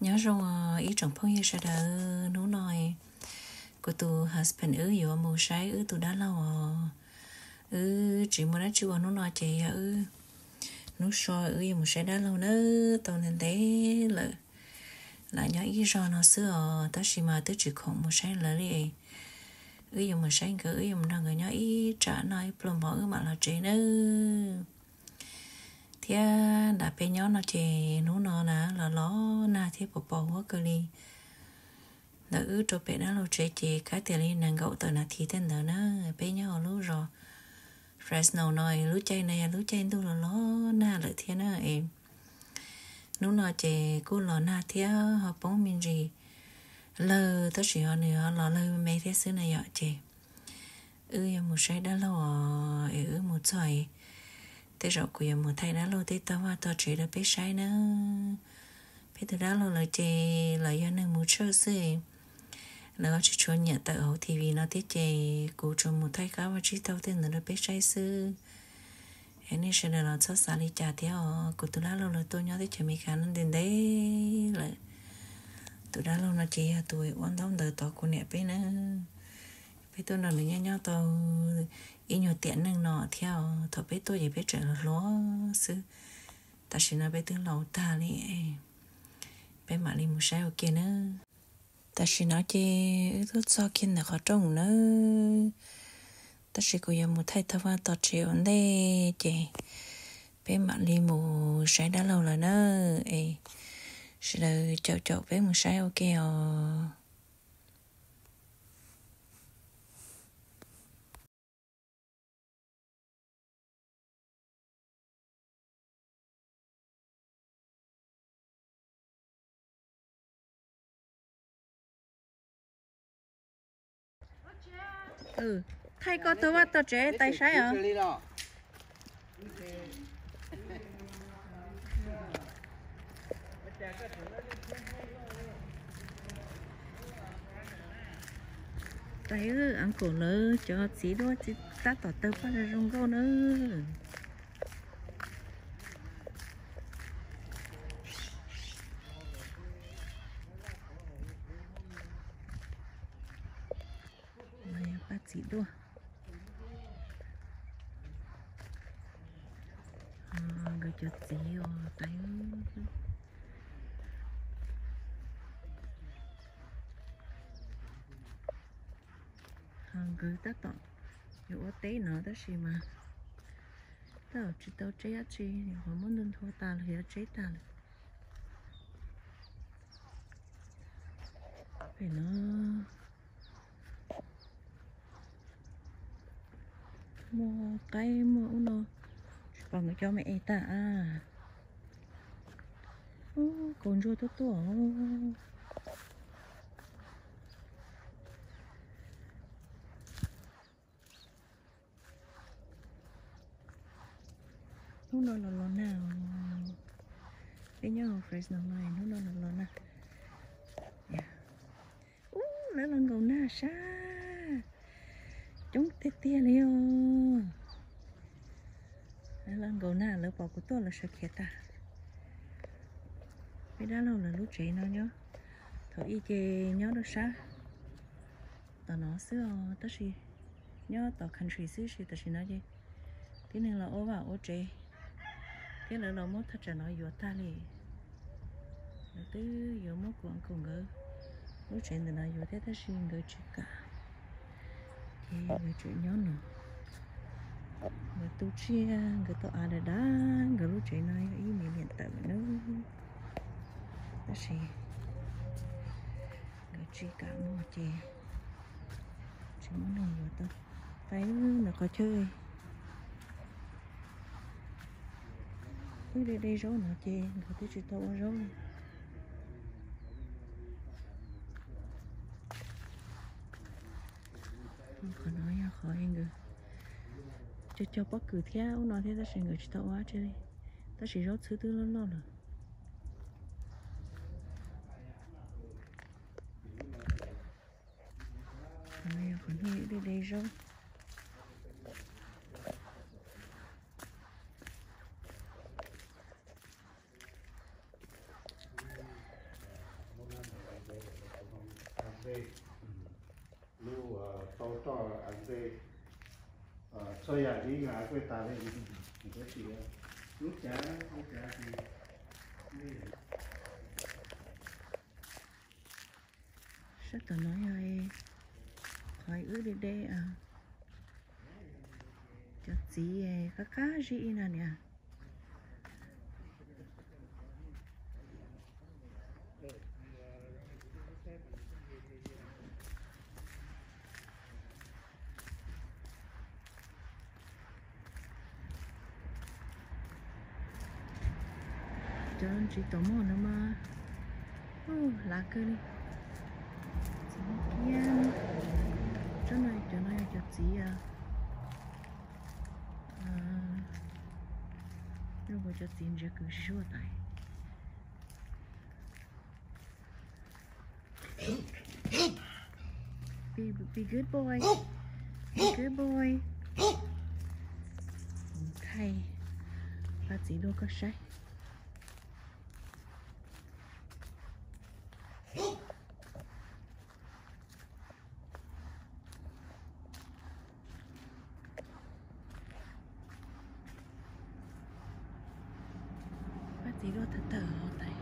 Nyob zoo os ib tsoom phooj ywg sawv daws, hnub no kuv tus husband wb yuav mus saib wb tus dab laug os. Wb tsis muaj dab tsi ua hnub no ces yog wb, hnub so wb yuav mus saib dab laug nawb, tau ntev ntev lawm. Lam nyob ib zog no xwb os, tab sis mas twb tsis khoom mus saib lawv li. Wb yuav mus saib nkawd, wb yuav mus nrog nkawd nyob ib tsam no ib pluag npov wb mam los tsev nawb. Thiab nram peb nyob no ces hnub no na los los nag thiab pos pos huab kawg li. Ntawm wb rau pem dab laug tsev ces kab tias li nees nkaum tawm nas this tej ntawd na. Peb nyob hauv lub zos Fresno no, lub caij no yog lub caij ntuj los los nag lawm thiab na es. Hnub no ces kuj los nag thiab ho poob me ntsis lawg, tab sis ho nws ho los lawg me thiab xwb na yom. Ces wb yuav mus saib dab laug os, es wb mus txog es tej zaum kuv yuav mus thaij dab laug tej tog vaj tog tsev rau peb saib na. Peb tus dab laug lawv ces lawv yog neeg mus tshawj xwb, lawv tsis tshua nyiam tawm hauv T V no thiab ces kuv tsuas mus thaij qab vaj tsib taug tej ntawd rau peb saib xwb. Es nej sawv daws los txhob xav li cas thiab os, kuv tus dab laug lawv tuaj nyob teb chaws Amelikas no ntev ntev lawm. Tus dab laug no ces yog tus ua ntaub ntawv tod kuv niam peb na. Peb tuaj nrog nws nyob nyob tau ib nyuag tiam neej no thiab os, thaum peb tuaj ces peb tseem los hluas xwb, tam sim no peb twb laus tag li. Peb mam li mus saib ua ke nawb. Tam sim no ces wb tuaj txog kiag ntawm qhov rooj nawb, tab sis kuv yuav mus thaij tog vaj tog tsev ua ntej ces peb mam li mus saib dab laug lawm na. Es sawv daws caum caum peb mus saib ua ke os. Thaij koj tog vaj tog tsev tais saib os. Tais uncle lawv cov txiv duaj tab tom tawg paj zoo zoo nkauj na. Paj txiv duaj. Nkawd cov txiv os tais. Nkawd tab tom yuav ua teb no tab sis mas tab tom tsis tau tseb dab tsi, qhov muab ntu nthua tas los yuav tseb tag lawm. Pem no muaj qaib muaj ub no, tsis pom nkawd cov me es tag a. Ub, kaus ntsuag tuaj tuaj. Hnub no los los nag. Peb nyob hauv Fresno no hnub no los los nag. Ub, lawv los nkaum nag sab. Coob tiag tiag li os. Lawv los nkaum nag lawv pom kuv tuaj lawv sawv khiav tag. Peb dab laug lawv lub tsev no nyob, thaum ub ces nyob rau sab tom no xwb os, tab sis nyob tom country xwb, tab sis tam sim no ces tib neeg los ua vaj ua tsev thiab lawv los muab thaj tsam no yuav tag li. Lawv twb yuav muab kuv uncle nkawd lub tsev ntawm no yuav thiab tab sis nkawd tsis kam, ces nkawd tseem nyob no. Nkawd tu tsiaj, nkawd tau av dav dav, nkawd lub tsev no yog ib me liam tawm na, tab sis nkawd tsis kam muag ces tsis muaj neeg yuav tau. Tais ntawm qhov chaw wb de de zaub no ces nkawd twb tsis tau ua zaub li. Qhov no yog qhov nkawd cog cog pob kws thiab ub no thiab tab sis nkawd tsis tau ua dab tsi li, tab sis zaub txhwb twb loj loj lawm. Qhov no yog qhov niag de de zaub. Lub tau roj av ntsej, txhua yam li yog av kuj tas li, lub cav, lub cav sab tom no yog qhov wb de de cov txiv qab qab zib ib no niam. Cov ntsis taum moj no mas lav kawg li. Txiv kiab, tsob no, cov no yog cov txiv, zoo nkaus cov txiv ntsiav kws zuag tas. Be, be good boy. Be good boy. Thaij pab txiv dua koj saib. Pab txiv dua tawg tawg tais.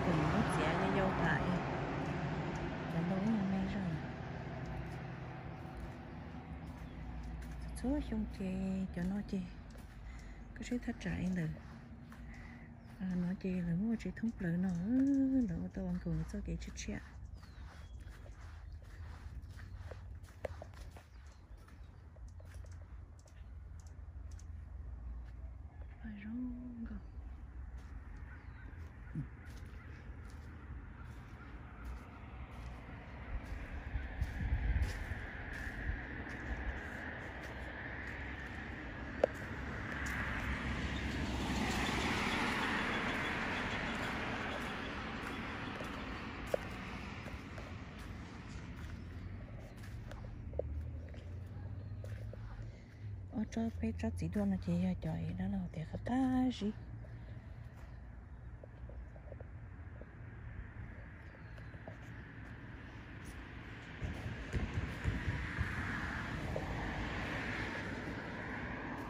Kuv mus muab txiav yau tas, cov ntoo me me zog. Txhua xyoo ces cov no ces koj saib thaj tsam li ntawd. No ces lawv muaj tsev thoob plaws no, lawv ua tau ua nkaus txoj kev tshiab tshiab. Ob tsob, peb tsob txiv duaj no ces yog cov dab laug tias qab qab zib.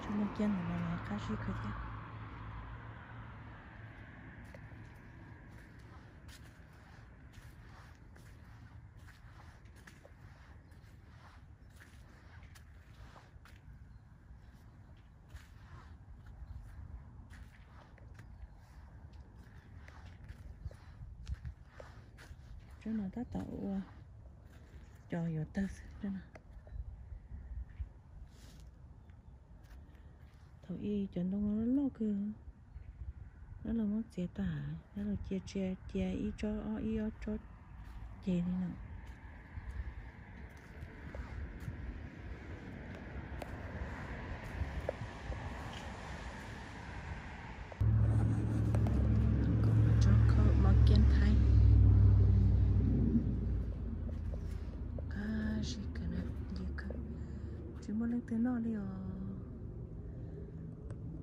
Tsob muaj kiab ntawm no los qab zib kawg thiab. Tsob no tab tom ua cov yuav tawg xwb no. Thaum ub cov ntoo loj loj kawg, dab laug muab txiav tag, dab laug cia cia cia ib tsob ob ib ob tsob ceg li no. Tsob khaub mab kiab thaib, qab zib kawg na, ntxim kawg, tsis muaj leej twg noj li os.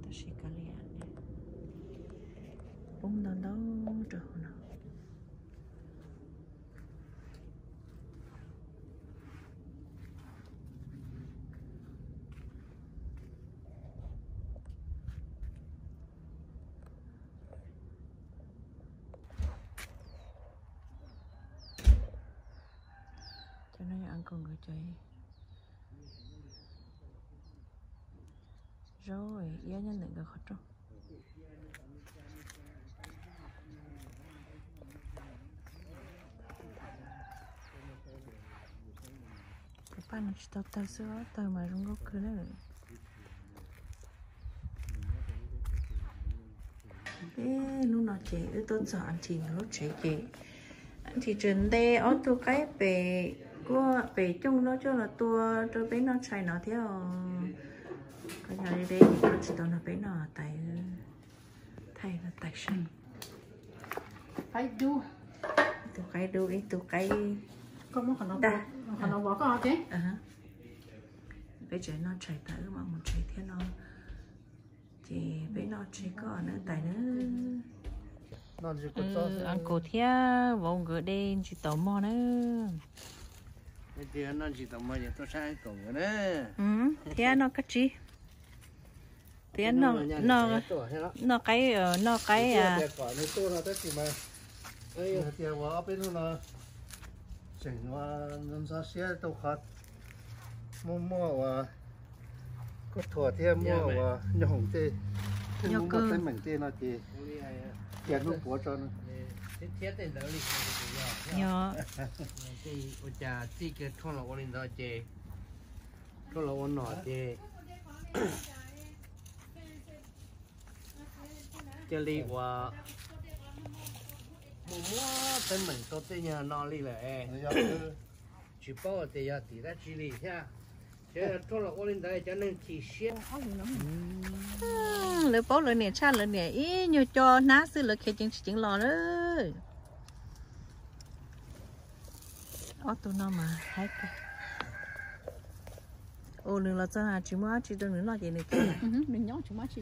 Tab sis kav liam, poob ntau ntau rau hauv no. Cov no yog uncle nkawd cov zaub iab nyob ntawm nkawd qhov rooj. Cov paj no tsis tau tawg xwb, tawg mas zoo nkauj kawg na. Peb hnub no ces wb tuaj txog auntie nkawd lub tsev ces auntie tseem ntes ob tug qaib pem kuaj pem cooj no coj los tua rau peb noj tshais no thiab os. Koj yog li deb ces koj tsis tau nrog peb noj tais, thaij no tais seej. Ib tug qaib dub, ib tug qaib daj. Peb tseem noj tshais tas wb mam mus tsev thiab no. Ces peb noj tsev koj na tais na. Uncle thiab vauv nkawd de ntsis taum mog na. Thiab noj kab tsib. Thiab noj qaib, noj qaib. Tias ua ob peb hnub no tseem ntxhov siab rau qhov muaj muaj uas khaub thuas thiab muaj uas nyob hoom tej, muaj teeb meem tej no ces cia hnub puav tso no. Ua cas txij kiag rhuaj los ua li ntawd ces, rhuaj los ua no ces cia li uas muaj muaj teeb meem rau tej nyuag no li lawm es tsis paub tias yog tim dab tsi li thiab. Rhuaj los ua li ntawd cov neeg chim siab. Lawv paub lawv niam tshaj lawv niam ib nyuag co hnab xwb lawv khiav ceev tsis ceev los lawm. Ob tug no mas haib kawg. Ua nws los txog tsis muaj dab tsi rau nws noj ces nws khiav. Nws nyob tsis muaj dab tsi.